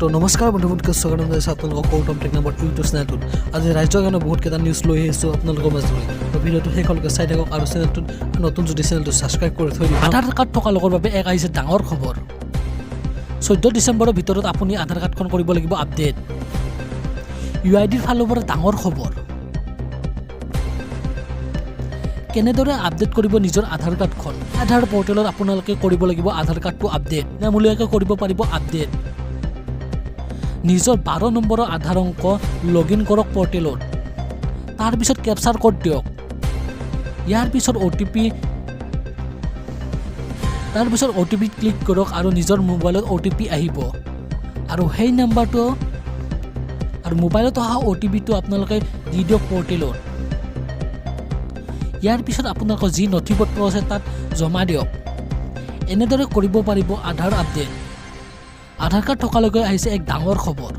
তো নমস্কাৰ বন্ধু বান্ধৱীসকল, স্বাগতম জনাইছোঁ আপোনালোকক গৌতম টেক নামৰ ইউটিউব চেনেলটোত। আজি ৰাজ্যৰ কাৰণে বহুতকেইটা নিউজ লৈ আহিছোঁ আপোনালোকৰ মাজলৈ। তো ভিডিঅ'টো শেষলৈকে চাই থাকক আৰু চেনেলটোত নতুন যদি চেনেলটো ছাবস্ক্ৰাইব কৰি থৈ দিব। আধাৰ কাৰ্ড থকা লোকৰ বাবে এক আহিছে ডাঙৰ খবৰ। 14 ডিচেম্বৰৰ ভিতৰত আপুনি আধাৰ কাৰ্ডখন কৰিব লাগিব আপডেট। ইউ আই ডিৰ ফালৰ পৰা ডাঙৰ খবৰ। কেনেদৰে আপডেট কৰিব নিজৰ আধাৰ কাৰ্ডখন? আধাৰ পৰ্টেলত আপোনালোকে কৰিব লাগিব আধাৰ কাৰ্ডটো আপডেট। বিনামূলীয়াকৈ কৰিব পাৰিব আপডেট। নিজৰ 12 নম্বৰৰ আধাৰ অংক লগ ইন কৰক পৰ্টেলত। তাৰপিছত কেপচাৰ ক'ড দিয়ক। ইয়াৰ পিছত অ' টি পি, তাৰপিছত অ' টি পিত ক্লিক কৰক আৰু নিজৰ মোবাইলত অ' টি পি আহিব আৰু সেই নাম্বাৰটো আৰু মোবাইলত অহা অ' টি পিটো আপোনালোকে দি দিয়ক পৰ্টেলত। ইয়াৰ পিছত আপোনালোকৰ যি নথি পত্ৰ আছে, তাত জমা দিয়ক। এনেদৰে কৰিব পাৰিব আধাৰ আপডেট। আধাৰ কাৰ্ড থকালৈকে আহিছে এক ডাঙৰ খবৰ।